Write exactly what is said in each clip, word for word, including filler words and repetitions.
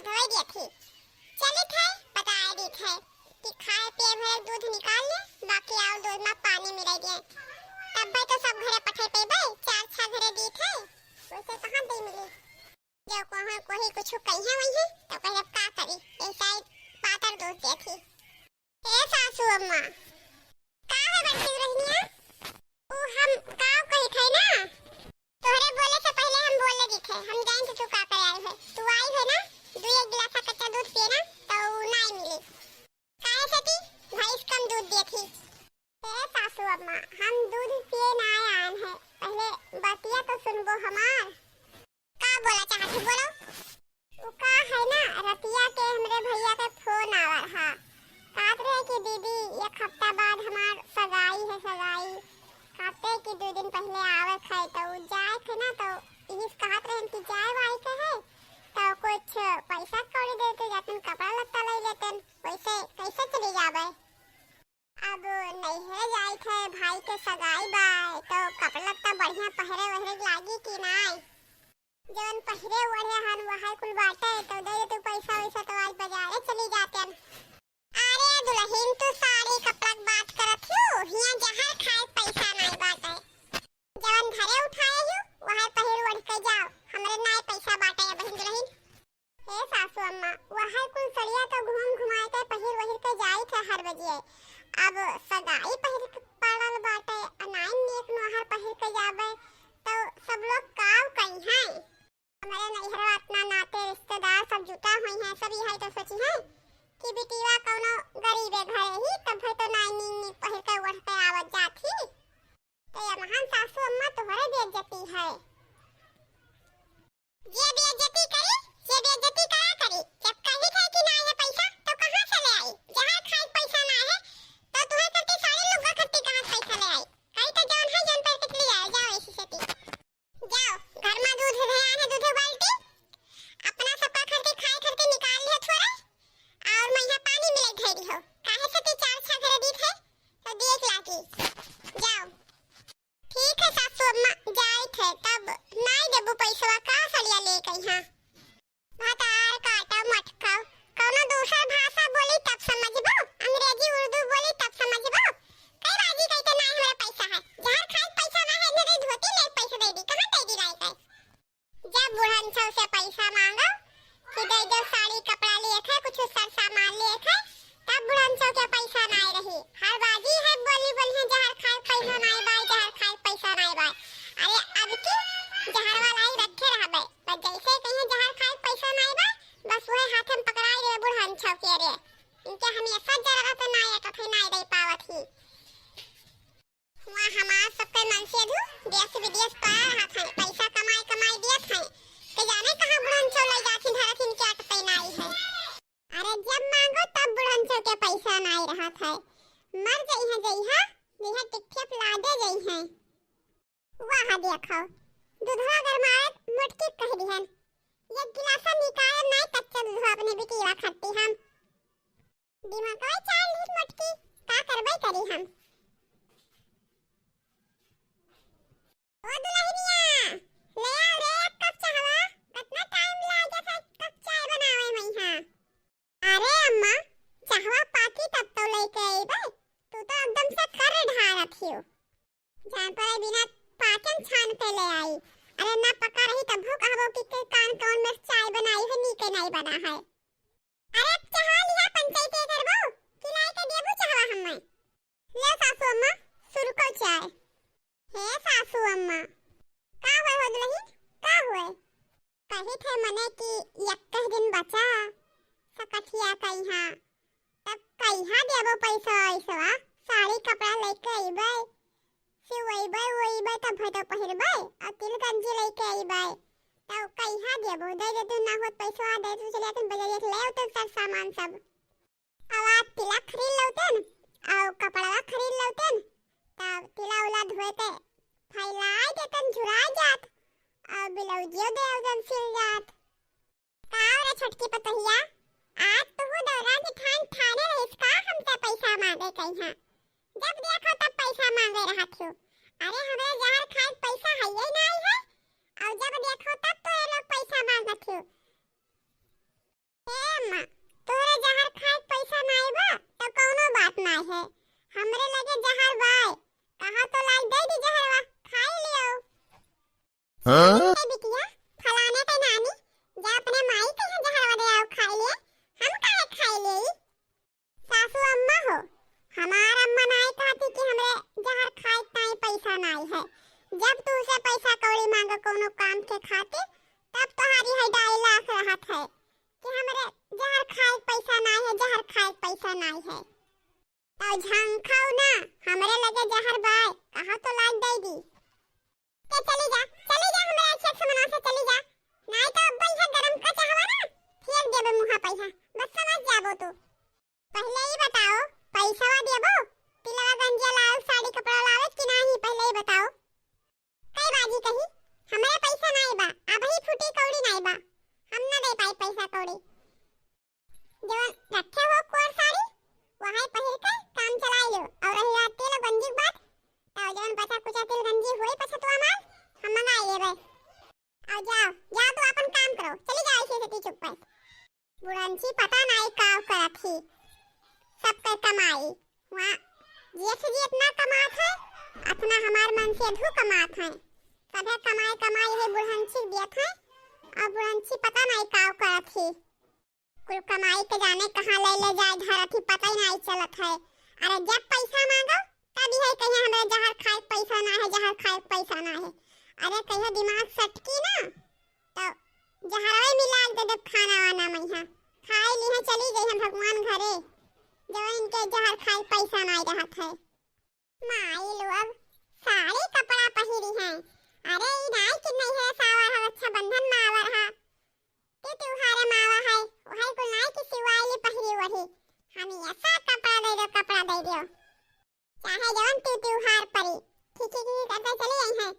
धोई दिया थी। चलित है, बताए दीत है कि खाए पिए भरे दूध निकाल ले, बाकी आउर दूध मा पानी मिलाई दिए। तब भाई तो सब घरे पठे पेबे, चार छह घरे दीत है, वैसे कहाँ दे मिली? जो कोई, कोई कुछ कहिए वही, तो कहे अब का करी, ऐसा ही पातर दूध दे थी। ए सासू अम्मा, का है बड़की दुल्हनिया? ऊ हम का कही थे ना, तोहरे बोले से पहले हम बोले दी थे, हम जान से तू का करे आई है। तू आई है ना, दू एक गिलास कच्चा दूध पिए ना, तो ऊ नाई मिली। काहे से कि भैंस कम दूध दे थी। ए सासू अम्मा, हम दूध पिए ना आन है, पहले बतिया तो सुनबो हमार। का बोला चाहत है, बोलो। उ का है ना, रतिया के हमरे भैया के फोन आवा रहा। कहत रहे कि दीदी, एक हफ्ता बाद हमार सगाई है, सगाई। कहते कि दो दिन पहले आवे थे, तो उ जाए थे ना, तो इस कहत रहे कि जाए वाई के है, तो कुछ पैसा कौड़ी देते जातन, कपड़ा लत्ता ले लेतन, वैसे कैसे चली जावे? अब नैहरे जाई थे, भाई के सगाई बा, तो कपड़ा लत्ता बढ़िया पहिरे वहरे लागी कि नाई? जवन पहिरे ओढ़े हन, वही कुल बाटे, तो दे दे तू पैसा वैसा, तो आज बाजारे चली जाते हन। अरे दुल्हन, तू साड़ी कपड़ा के बात करत हियो, हियां जहर खाए पैसा नाई बाटे। जवन घरे उठाए हियो, वही पहिर ओढ़ के जाओ, हमरे नाई पैसा बाटे, बहिन दुल्हन। हे सासू अम्मा, वही कुल सड़िया तो घूम घुमाए के पहिर वहिर के जाई थे हर बजिए। अब सगाई पहिर के पड़ल बाटे, अनाइन नियत नोहर पहिर के जाबे, तो सब लोग काव कही हैं? हमरे नैहरवा इतना नाते रिश्तेदार सब जुटा हुई हैं, सब यही तो सोची हैं कि बिटिया कौनो गरीबे घरे ही, तब है तो नाई नीक नीक पहिर के ओढ़ के आवत जात ही। तो ये महान सासू अम्मा तोहरे बेइज्जती है। जे बेइज्जती करी, जे बेइज्जती करा करी। जब कही थे कि ना है पैसा, तो कहाँ से ले आई? जहाँ खाए पैसा ना है, तो तुम्हें करती साड़ी लुग्गा करती कहाँ से पैसा ले आई? कही तो जौन है, जौन पहन के चली आए, जाओ ऐसी सेती। जाओ, घर में दूध है, आने दूध बाल्टी, अपना सबका करती खाए करती निकाल लियो थोड़ा, और मैं यहाँ पानी मिले धैरी हो। काहे से ती चार छह घरे दी थे, तो देख लागी। जाओ। ठीक है सासू अम्मा, जाइत है, तब नाई देबू पैसवा का सड़िया ले गई हाँ। भतार काटा मटका, कौनो दूसर भाषा बोली तब समझबो, अंग्रेजी उर्दू बोली तब समझबो। कई बाजी कही के नाई हमरा पैसा है, जहर खाए पैसा ना है, इधर धोती ले पैसा दे दी, कहाँ दे दी राय का? जब बुढ़न छौ से पैसा मांगो कि दे दो साड़ी कपड़ा लिए थे, कुछ सर सामान लिए थे, तब बुढ़न छौ के पैसा नाई रही। हर बाजी है बोली बोली है, जहर खाए पैसा नाई बाय, जहर खाए पैसा नाई बाय। अरे अब की जहर वाला ही रखे रहबे, बस जैसे कहीं जहर खाए पैसा नाई बाय, बस वही हाथ में पकड़ाई देबे बुढ़न छौ के। अरे इनके हमेशा जरूरत नाई है, कभी नाई दे पावत ही। वहाँ हमार सबके मनसेधू देश विदेश पड़ा रहत हैं, पैसा कमाई कमाई दियत हैं, के जाने कहाँ बुढ़न छौ ले जाथिन धरथिन के अटपै नाई है। अरे जब मांगो तब बुढ़न छौ के पैसा नाई रहत है, मर जइहें जइहा, जइहा टिकठियप लादे जइहें। वहाँ देखो, दूधवा गरमावत मोटकी कह दिहन, "ये गिलासा निकाल नाई कच्चा दूधवा अपने बिटिया खाती हम।" दिमागवा चाल ली मोटकी, का करबे करी हम। ओ दुल्हनिया, ले आओ रे एक कप चाहवा, कितना टाइम लागे था एक कप चाय बनावे में यहाँ। अरे अम्मा, चाहवा पाकी तब तो लेके अइबे, तू तो एकदम से कर ढारत हियो। जान पड़े बिना पाकन छान के ले आई। अरे ना पका रही तब कहबो कि के कान कौन में चाय बनाई है, नीके नहीं बना है। अरे चाहवा लिहा पंचायती करबो, कि लाई के देबू चाहवा हम्मे। ले सासू अम्मा, सुरको चाय। हे सासू अम्मा। का हुए हो दुल्हन, का हुए? कही थे मने कि यक्के दिन बचा सकठिया कइहाँ, तब कइहाँ देबो पैसा वैसवा? साड़ी कपड़ा लेके अइबे, सिवइबे उइबे तब भर तो पहिरबे, और तिलकंजी लेके अइबे, तब कइहाँ देबो? दे दे तू, ना होत पैसा दे तू, चले तू बजारिया से ले आओ तो सब सामान सब। अवा तिला खरीद लौतेन, अउ कपड़वा खरीद लौतेन, तब तिला उला धोए के फैलाए देतेन, झुराए जात, अउ ब्लाउजियो दे उदन सिल जात। का रे छोटकी पतोहिया, आज तुहू दौरा जेठान ठाने रहिस का हमसे पैसा मांगे कइहाँ? जब देखो तब पैसा मांगे रहत हो। अरे हमरे जहर खाए पैसा हइये नाई है, अउ जब देखो तब तो ये लोग पैसा मांगत हो। हाँ? ए बिटिया, फलाने के नानी, जा अपने माई के यहाँ जहरवा दे आओ खाए ले, हम काहे खाए ले? सासू अम्मा हो, हमार अम्मा नाई कहती कि हमरे जहर खाए ताई पैसा नाई है। जब तू से पैसा कौड़ी मांगो कोनो काम के खातिर, तब तोहारी है dialogue रहत है कि हमरे जहर खाए पैसा नाई है, जहर खाए पैसा नाई है। तो झंखाऊ ना, हमरे लगे जहर बाय, कहा तो लाग देगी। के चली जा, चली जा, हमरे अच्छे से मना से चली जा। नाई तो अब्बा इहाँ गरम का चाहवा ना, फेंक देबे मुँहा पे इहाँ। बस समझ जाबो तू। पहिले ई बताओ, पैसवा देबो? तिलवा गंजिया लाओ, साड़ी कपड़ा लाओ कि नाही, पहिले ई बताओ। कई बाजी कही, हमरे पैसा नाही बा, अबही फूटी कौड़ी नाही बा, हम ना दे पाई पैसा कौड़ी। जवन रखे हो कोर साड़ी, वही पहिर के काम चलाई लो। और रही बात तिल गंजी के बात, तो जवन बचा कुचा तिल गंजी होई पछतुआ माल, हम मंगाई लेबे। और जाओ, जाओ तू अपन काम करो, चली जाओ ऐसे से चुप पे। बुढ़ंची पता नाई का करत ही, सबके कमाई। वहाँ जेठ जी इतना कमात है, अतना हमार मन से अधू कमात है। सभे कमाई कमाई है बुढ़ंची दियत है, और बुढ़ंची पता नाई का करत ही। कुल कमाई के जाने कहाँ ले ले जाए धरत ही, पता ही नाई चलत है। अरे जब पैसा मांगो, तब इहे कहिए हमरे जहर खाए के पैसा ना है, जहर खाए के पैसा ना है। अरे कहिए दिमाग सटकी ना, तो जहरवे मिला के दे देब खाना वाना में यहाँ। खाए ली है, चली गई है भगवान घरे, जब इनके जहर खाए के पैसा नाई रहत है। माई लोग साड़ी कपड़ा पहिरी हैं। अरे ई नाई कि नहीं है सावर है, रक्षाबंधन मावर है, ते त्योहार मावा है, वही कुल नाई कि सिवाइली पहिरी वही। हम ऐसा कपड़ा दे दो, कपड़ा दे दो। चाहे जवन ती त्योहार परी, खिखी खिखी करते चली आई हैं।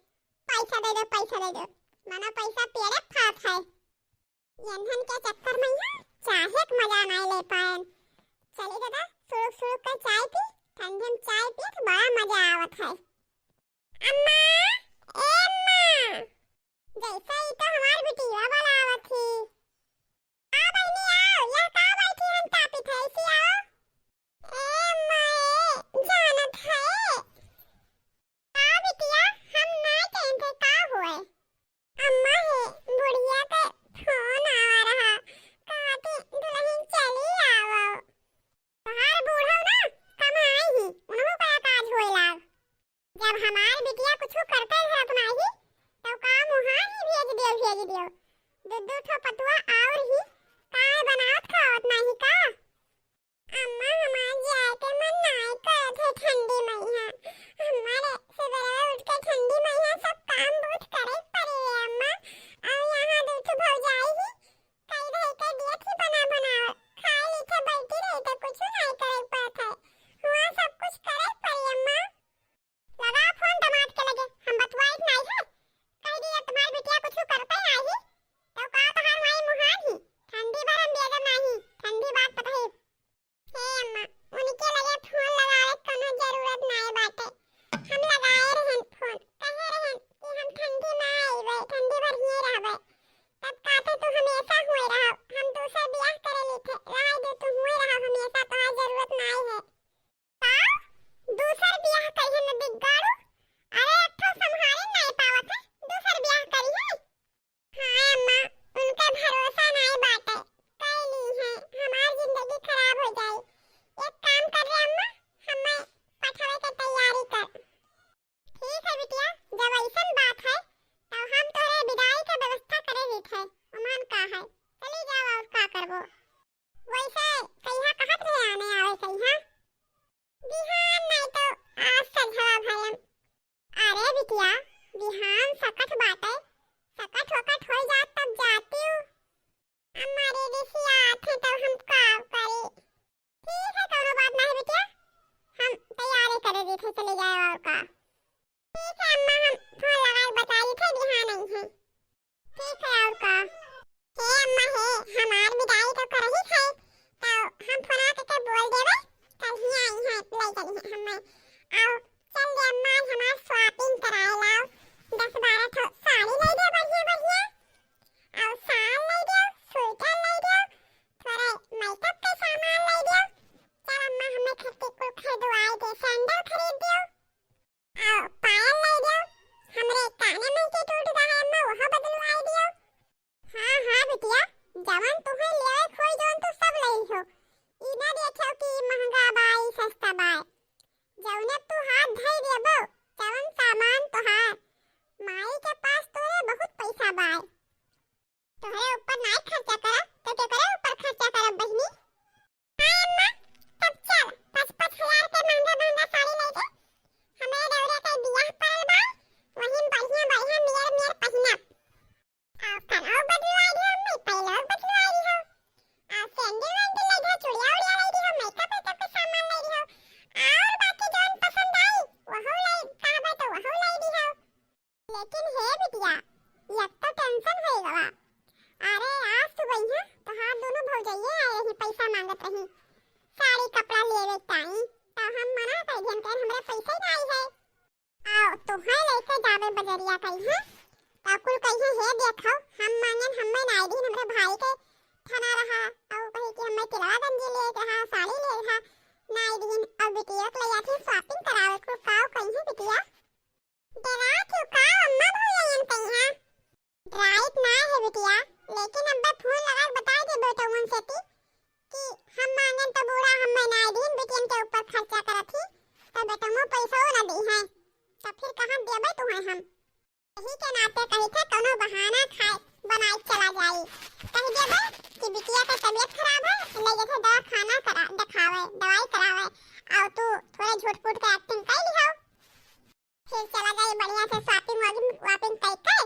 पैसा दे दो, पैसा दे दो। मनो पैसा पेड़े फात है। यंधन के चक्कर में यहाँ चाहे के मजा नहीं ले पाएन। चली दादा, सुरुक सुरुक के चाय पी, ठंडी में चाय पिए तो बड़ा मजा आवत है। अम्मा, ए अम्मा, जैसे ही तो हमार बिटिया बुलावत ही। आ बहिनी आओ, यह का बैठी हम तापित है, इसी आओ। ए अम्मा, ए, जानत है। का बिटिया, हम ना जानते का हुए। अम्मा हे, बुढ़िया के फोन आवा रहा, कहती दुल्हन चली आवो। तोहार बूढ़ो ना कमाए ही, उन्हों का काज होए लाग। जब हमार बिटिया कुछ करते रहत नाही, तो काम वहाँ ही भेज दियो, भेज दियो। दू दू ठो पतुआ और ही काय बनावत खावत नाही का? अम्मा, हमार जाए के मन नाय करत है ठंडी मइहाँ। हमारे सुबह उठ के ठंडी मइहाँ सब काम बूत करे के पड़ी है अम्मा। और यहाँ दू ठो भौजाई ही कई रह के दियत ही बना बना खाए ली थे, बैठी रही थे, कुछ नाय करे के पड़त है। हुआ सब कुछ करे के पड़ी अम्मा। लगा फोन दामाद के लगे, हम बतवाइत नाई है। कह दिया तुम्हार बिटिया कुछ करते नाई, तो का तोहार माई मुहान ही, ठंडी भर हम बेगम नाही, ठंडी बात पता है। हे अम्मा, उनके लगे फोन लगावे के कोनो जरूरत नाई बाटे। हम लगाए रहन फोन, कहे रहन कि हम ठंडी बाय। तोहरे ऊपर नाई खर्चा करब, तो केकरे ऊपर खर्चा करब बहिनी? हाँ अम्मा, तब चल, पाँच पाँच हजार के महंगा महंगा साड़ी लेके हमरे देवरे के बियाह पड़ल बा, वही में बढ़िया बढ़िया मेर मेर पहिनब। और कनवा बदलवाई दियो अम्मी, पायलो बदलवाई दियो। और सैंडल वैंडल लाई दियो, चूड़िया उड़िया लाई दियो, मेकअप वेकअप के सामान लाई दियो। और बाकी जौन पसंद आई, वहू लाई, कहबे तो वहू लाई दियो। लेकिन हे बिटिया, एक तो टेंशन होई गवा। अरे आज सुबह यहाँ तोहार दोनों भौजइये आए रही, पैसा मांगत रही साड़ी कपड़ा लेवे ताई, तो हम मना कर दिहन, कहन हमरे पैसे नाई है। आओ तोहे लेके जावे बजरिया कही है, तो कुल कही है, हे देखो हम मांगन, हमें नाई दीन, हमरे भाई के थाना रहा, और कही कि हमें तिलवा गंजी ले रहा, साड़ी ले रहा, नाई दीन, और बिटिया के ले जाती shopping करावे, कुल काव कही है बिटिया। डरा क्यों का अम्मा भौजाइयन कइहाँ? डराइत ना है बिटिया, लेकिन अब्बे फोन लगा के बताई दे बेटवन से ती कि हम मांगन तो बूढ़ा हमें नाई दीन, बिटियन के ऊपर खर्चा करत ही, तो बेटवो पैसो न दी है, तो फिर कहाँ देबे तुहे हम? यही के नाते कही थे कोनो बहाना खाए बनाए चला जाई, कह देबे कि बिटिया के तबीयत खराब है, ले जाते दवाखाना करा, दिखावे, दवाई करावे, और तू थोड़े झूठ फूट के acting कर लिहो। फिर चला जाई बढ़िया से shopping वॉपिंग, वॉपिंग कई के।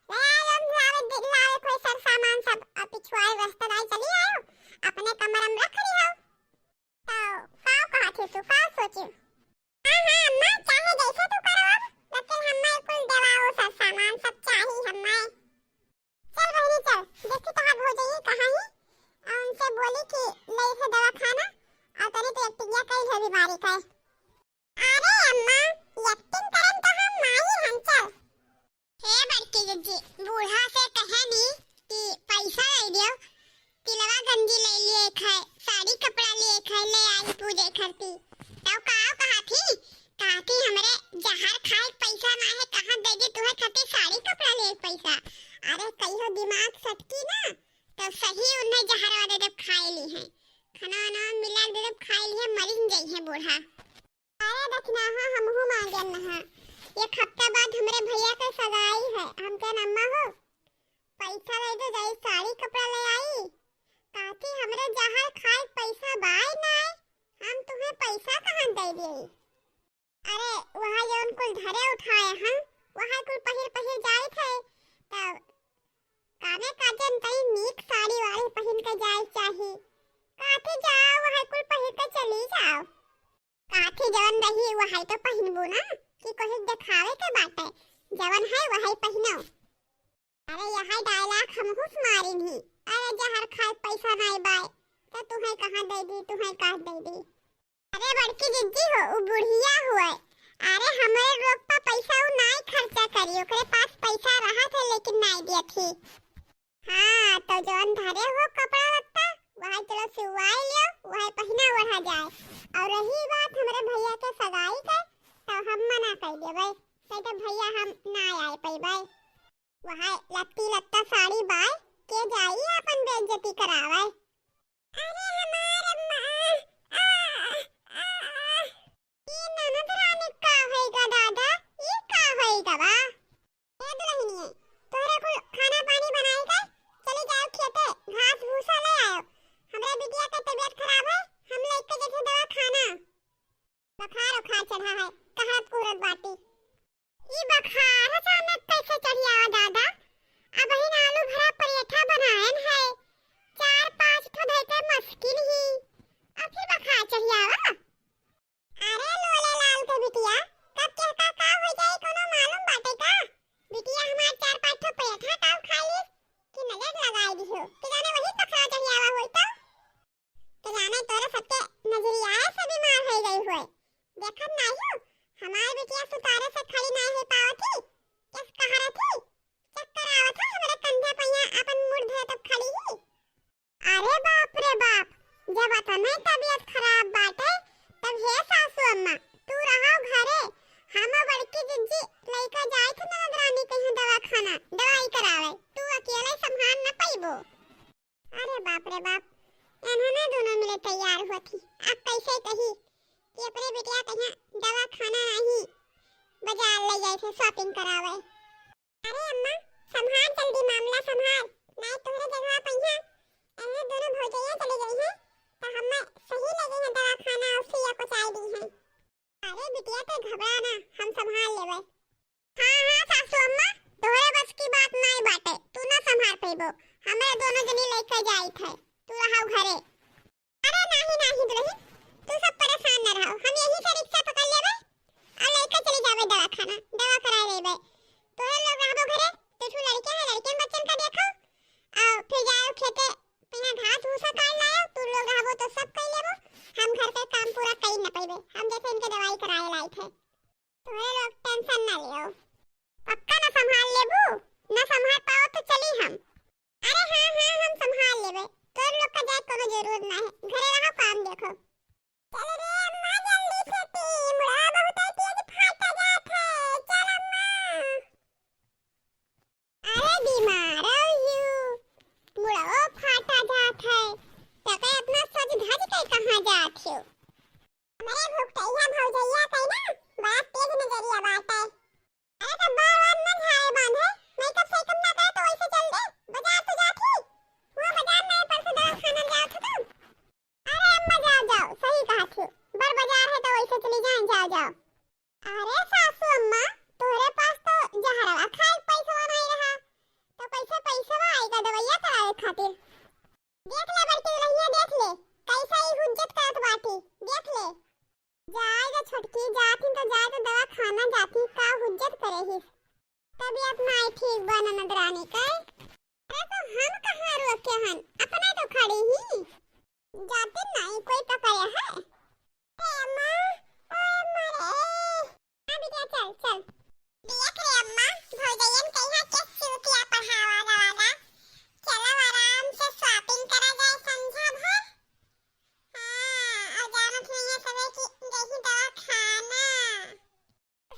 ले आयो हम लावे, दि-, लावे कोई सर सामान सब, और पिछुआए रास्ता दाई चली आयो, अपने कमरा में रख लियो। तो का कहा थी तू, का सोची? हाँ, हाँ, अम्मा, चाहे जैसे तू करो अब, लेकिन हम्मे कुल देवाओ सर सामान सब चाही हम्मे। चल बहिनी चल, देखी तोहार भौजाई कहाँ ही, आ उनसे बोली कि ले से दवाखाना, और तनी तो acting या कई है बीमारी का। अरे अम्मा, acting करन तो हम माहिर हन, चल। हे बड़की जिज्जी, बूढ़ा से कहे नी कि पैसा दे दियो, तिलवा गंजी ले लिए खाए, साड़ी कपड़ा लिए खाए, ले आई पूजे खरती। तब का कहा थी? कहा थी हमरे जहर खाए पैसा ना है, कहाँ दे दी तुहे खातिर साड़ी कपड़ा ले पैसा? अरे कहियो दिमाग सटकी ना, तो सही उन्हें जहरवा दे देब खाए ली है, खाना वाना मिला के दे देब खाए ली है, मरिन जाई है बूढ़ा। अरे दखिनहा, हमहू मांगेन नहा। एक हफ्ता बाद हमरे भैया के सगाई है। हम कहेन अम्मा हो, पैसा दे दो, जाई साड़ी कपड़ा ले आई। काकी, हमरे जहर खाए पैसा बाय नाय, हम तुम्हें पैसा कहाँ दे दिए? अरे वहाँ जौन कुल धरे उठाए हैं, वहाँ कुल पहिर पहिर जाए थे, तब काने का जन तई नीक साड़ी वाड़ी पहिन के जाए चाही। काकी जाओ, वहाँ कुल पहिर के चली जाओ। काठी जवन रही वही तो पहिनबू ना, कि कोई देखावे के बाटे, जवन है वही पहिनो। अरे यही dialogue हम हुस मारिन ही। अरे जहर खाए पैसा नाई बाय, तो तुहे कहाँ दे दी, तुहे कहाँ दे दी। अरे बड़की जिज्जी हो, उ बुढ़िया हुए। अरे हमरे रोग पर पैसा उ नाई खर्चा करी, ओकरे पास पैसा रहा थे लेकिन नाई दिया थी। हाँ, तो जौन धरे हो कपड़ा लत्ता, वही चलो सिवाई लियो, वही पहिना ओढ़ा जाए। और रही बात हमरे भैया के सगाई के, तो हम मना कर देबै, नहीं तो भैया हम ना आए पैबै। वही लत्ती लत्ता साड़ी बाय, के जाई अपन बेइज्जती करावे। अरे हमार अम्मा, आ, आ, आ। ई ननद रानी का होइगा दादा, ई का होइगा बा? ए दुल्हनिए, तोहरे कुल खाना पानी बनाई के चली जाओ खेते, घास भूसा ले आयो। हमरे बिटिया के तबीयत खराब है, हम लेके जैसे दवाखाना। बुखार उखार चढ़ा है, कहरत कुहरत बाटी। ई बुखार अचानक कैसे चढ़ी आवा दादा? अबहिन आलू भरा परेठा बनायन है, चार पाँच ठो धइके मस्किन ही, अब फिर बुखार चढ़ी आवा? अरे लोले लाल के बिटिया, कब केहका का हो जाई कोनो मालूम बाटे का? बिटिया हमार चार पाँच ठो पेठा काउ खा ली कि नजर लगाई दिहो, कि जाने वही पखरा चढ़ियावा होई तो। कि जाने तोरे सबके नजरिया से बीमार हो गई होए। देखत नाही हो, हमार बिटिया सुतारे से खड़ी नाही हो पावत ही, कस कहा रही, चक्कर आवत है हमरे कंधे पे यहाँ अपन मुड़ धरे तब खड़ी ही। अरे बाप रे बाप, जब अतने तबीयत खराब बाटे, तब हे सासू अम्मा, तू रहो घरे, हम बड़की जिज्जी लइका जाए थे ननद रानी कहीं दवाखाना, दवाई करावे, तू अकेले संभाल न पइबो। अरे बाप रे बाप, इन्होंने दोनों मिले तैयार हुआ थी, अब कैसे कही कि अपने बिटिया कहीं दवाखाना नहीं, बाजार ले जाए थे shopping करावे। अरे अम्मा, संभाल जल्दी संभाल, नाहीं तोहरे जगह पइहा, अरे दोनों भौजइया चली गई हैं, तो हमें सही लगे हैं दवाखाना और सुइया कोचाई दी हैं। अरे बिटिया, ते घबरा ना, हम संभाल लेबे। हाँ, हाँ, सासू अम्मा, तोहरे बस की बात नाहीं बाटे, तू ना संभाल पइबो। हमरे दोनों जनी लइके जाइत है, तू रहउ घरे। अरे नाहीं, नाहीं दुलहिन, तू सब परेशान न रहउ, हम यहीं से रिक्शा पकड़ लेबे और लइके चली जाबे दवाखाना, दवा कराए लेबे। तोहरे लोग रहबो घरे, दू ठो लड़के हैं, लड़कियन बच्चन का देखो, और फिर जाओ खेते, यहाँ घास भूसा काट लाओ, तू लोग रहबो तो सब कइ लेबो, हम घर के काम पूरा कइ न पइबे, हम जैसे इनके दवाई कराए लाइत है। तोहरे लोग tension ना लियो। पक्का ना संभाल लेबू? ना संभाल पाओ तो चली हम। अरे हाँ, हाँ, हम संभाल लेबे। तोर लोग का जाए कोनो जरूरत ना है। घरे रहो, काम देखो। चल रे अम्मा, जल्दी से पी। मुड़वा बहुत तेज फाटा जात है। चल अम्मा। अरे बीमार हो यू। मुड़वा फाटा जात है। तके अपना सज धज के कहाँ जात हो? हमरे भुगतैया भौजैया के ना बड़ा तेज नजरिया बाटे। अरे तो बार बार न झाड़े बांधे, makeup सेकअप ना करे तो वैसे चल दे, बाजार तो जात ही। हुआ बाजार नहीं पर से दवाखाना जात हो तुम। अरे अम्मा जाओ जाओ, सही कहा थी। बड़ बाजार है तो वैसे चली जाए, जाओ जाओ। अरे सासू अम्मा, तोहरे पास तो जहरवा खाए के पैसवा नहीं रहा, तो कैसे पैसवा आएगा दवाइया करावे खातिर? देख ले बड़की दुल्हनिया, देख ले, कैसा ही हुज्जत करत बाटी, देख ले। जाए दे छोटकी, जाती तो जाए दे, दवाखाना जाती, का हुज्जत करे ही? तबीयत नाई ठीक बा ननद रानी के। अरे तो हम कहाँ रोके हन, अपने तो खड़ी ही। जाती नाई कोई पकड़े है। ए अम्मा, ओ अम्मा रे। हाँ बिटिया, चल, चल। देख रे अम्मा, भौजैयन कहिया के चूतिया पढ़ावा गवाला। चलो आराम से shopping करा जाए संझा भर। हाँ, और जानत नहीं है सबे कि जैसे दवाखाना।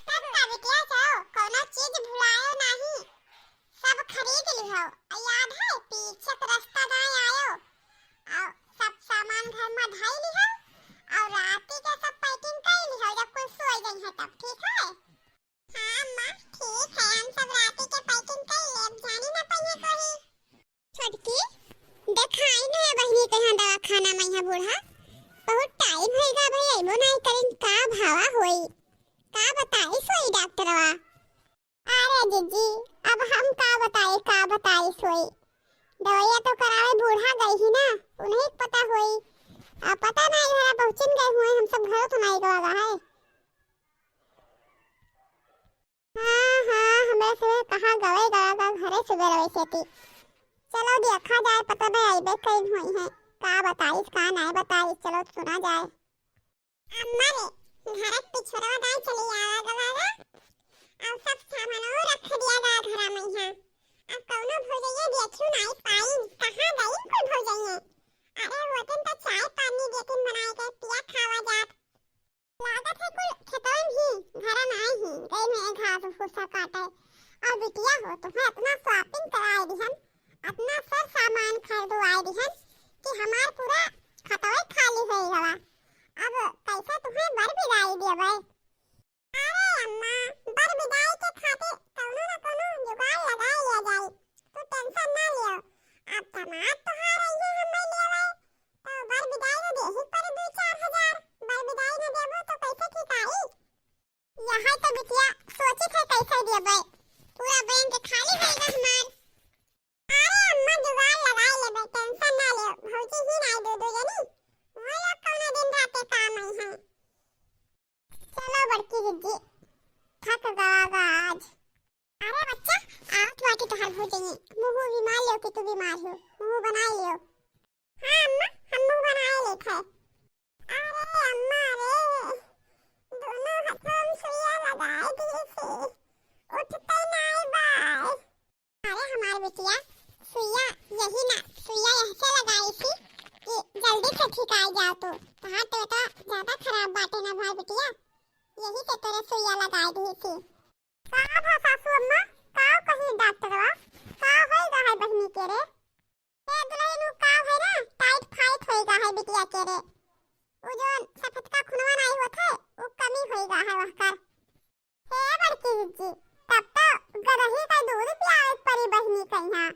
सब का बिटिया जाओ, कोनो चीज भुलायो नहीं, सब खरीद लिहो। आ याद है, पीछे के रास्ता दाएं आयो, और सब सामान घर में धई लिहो, और राती के सब packing कर लिहो, जब कुल सोई गई है तब, ठीक है? हाँ अम्मा, ठीक है, हम सब राती के packing कर लेब, जानी ना पइहे कोई। छोटकी, देखाई ना बहिनी के यहाँ दवाखाना में यहाँ बूढ़ा, बहुत time होइगा भाई, अइबो नाई करिन, का भावा होई, का बताई सोई डॉक्टरवा। अरे जीजी, अब हम का बताई, का बताई सोई, दवाइया तो करावे बूढ़ा गई ही ना, उन्हीं के पता होई। अब पता नाई घरा पहुँचिन गए हुए, हम सब घरों तो नाई गवा गा है। हाँ, हाँ, हमरा से कहाँ गवे गवा गा घरे सुबह रहे सेती। चलो देखा जाए, पता नहीं अइबे कइन होई है, का बताइस, का नाई बताइस, चलो सुना जाए। अम्मा रे, घर के पिछोरवा दाएं चली आवा गवा गा, और सब सामानो रख दिया गा घरा में यहाँ। अब कौनो भौजैया देखियो नाई पाइन, कहाँ गई कुल भौजैया? अरे होतन तो चाय पानी देतिन बनाए के, पिया खावा जात। लागत है कुल खेतवन ही, घरा में आई ही, गई में घास भूसा काटे। और बिटिया हो, तुम्हें इतना shopping कराए दिहन, इतना सर सामान खरीदवाए दिहन कि हमार पूरा खतवे खाली होई गवा। अब कैसे तुम्हें बर बिदाई देबै? अरे अम्मा, बर बिदाई के खातिर कौनो न कौनो जुगाड़ लगाए लिया जाई, तू tension ना लियो। अब दामाद तोहार अइहे हमें लेवे, तो बर बिदाई में देही पड़े दू चार हजार, बर बिदाई न देबो तो कैसे ठीक आई? यही तो बिटिया सोचित है कैसे देबै, पूरा बैंक खाली होइगा हमार। अरे अम्मा जुगाड़ लगाए लेबै, tension ना लियो, भौजी ही नाई दू दू जनी, वो लोग कौनो दिन राते काम आई हैं। चलो बड़की दीदी, थक गवा गा आज। अरे बच्चा, आवत बाटी तोहार भौजइये, मुँह बीमार लियो कि तू बीमार हो, मुँह बनाए लियो। हाँ अम्मा, हम मुँह बनाए लेत है। अरे अम्मा रे, दोनों हाथों में सुइया लगाए दिए से, उठते नाई बाय। अरे हमार बिटिया, सुइया यही ना, सुइया यहसे लगाई थी कि जल्दी से ठीक आई जाओ तू। तोहार तो बेटा ज्यादा खराब बाटे ना भाई बिटिया, यही से तोरे सुइया लगाई दी थी। का भा सासू अम्मा, का कही डॉक्टरवा, का होई गा है बहिनी के रे? ए दुलहिन, उ का है ना, टाइट फाइट होई गा है बिटिया के रे। उ जोन सफेदका खुनवा नाई होत है, उ कमी होई गा है वहकर। हे बड़की जिज्जी, तब तो गदही का दूध पियावे के परी बहिनी के यहाँ।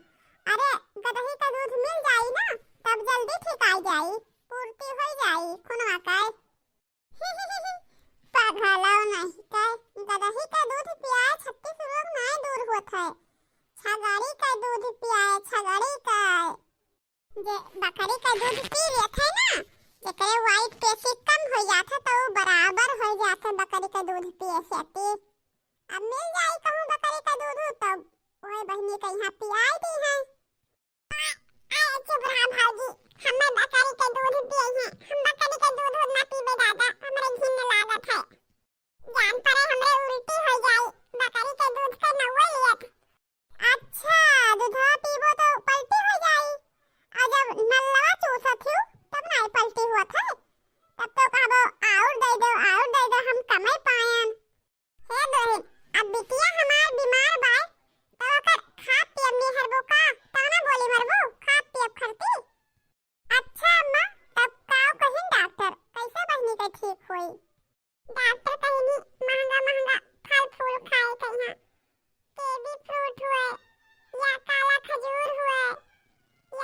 टिपियाए छगड़ी का। जे बकरी का दूध पी लेत है ना, जेकरे वाइट पेशी कम हो जात है, तो उ बराबर हो जात है बकरी का दूध पिए से। अब मिल जाई कहूँ बकरी का दूध, तब वही बहिनी के यहाँ पियाई दी है। आ, आ, चुप रहा भौजी, हमें बकरी के दूध पिए हैं, हम बकरी के दूध उध ना पीबे दादा, हमरे घिन लागत है। जान पड़े हमरे उल्टी हो जाई, बकरी के दूध के नौवे लियत। अच्छा, दूधवा पीबो तो पलटी हो जाई, और जब नलवा चूसत हियो तब ना पलटी हुआ था, तब तो कहबो और दे दो, और दे दो, हम कमे पायन। हे दुल्हन, अब बिटिया हमार बीमार बाय, तो ओकर खाब पियब निहरबो का? तब ना बोली मरबो, खाब पियब खरती। अच्छा अम्मा, तब काव कहिन डॉक्टर, कैसे बहिनी के ठीक होई? डॉक्टर कहिनी महंगा महंगा फल फूल खाए कहिया, कीवी फ्रूट हुए या काला खजूर हुए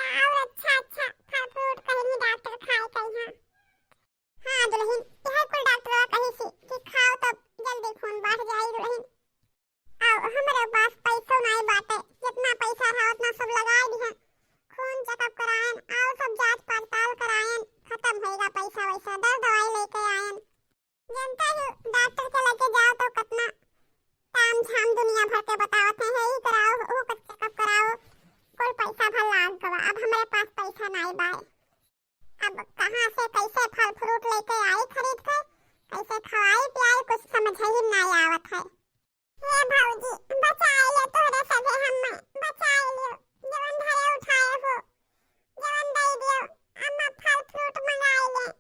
या और अच्छा अच्छा फल फ्रूट कहिनी डॉक्टर खाए कहिया। हाँ दुल्हन, यह कुल डॉक्टरवा कही सी कि खाओ तब जल्दी खून बढ़ जाई दुल्हन। अब हमरे पास पैसो नाई बाटे, जितना पैसा रहा उतना सब लगाए दिहन। खून चेकअप करायन और सब जांच पड़ताल करायन, खत्म होएगा पैसा वैसा, दर दवाई लेके आयन। जनता ही डॉक्टर के लगे जाओ तो कितना ताम झाम दुनिया भर के बतावत है, "हे ई कराओ, वो चेकअप कराओ," कुल पैसा भर लाग गवा। अब हमरे पास पैसा नाई बाए। अब कहाँ से कैसे फल फ्रूट लेके आई खरीद के, कैसे खवाई पियाई, कुछ समझ ही ना आवत है। हे भौजी, बचाए ले तोहरे सभे हम्मे, बचाए लियो, जवन धरे उठाए हो, जवन दे दियो, अम्मा फल फ्रूट मंगाए ले,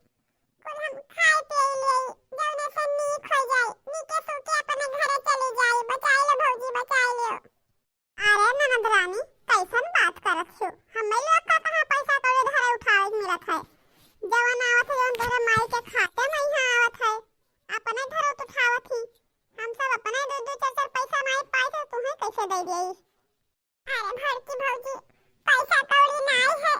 कुल हम खाए पिए ले, जवने से नीक हो जाए, नीके सुखे अपने घरे चली जाए, बचाए ले भौजी, बचाए लियो। अरे ननद रानी, कैसन बात करत हो? हम्मे लोग का कहाँ पैसा कौड़ी धरे उठावे के मिलत है? जवन आवत है, जवन तोहरे माई के खाते में यहाँ आवत है, अपने धरे उठावत ही। हम सब अपने दो दो चार चार पैसा नाई पाए थे, तुम्हें कैसे दे दिए? अरे भड़की भौजी, पैसा कौड़ी नाई है,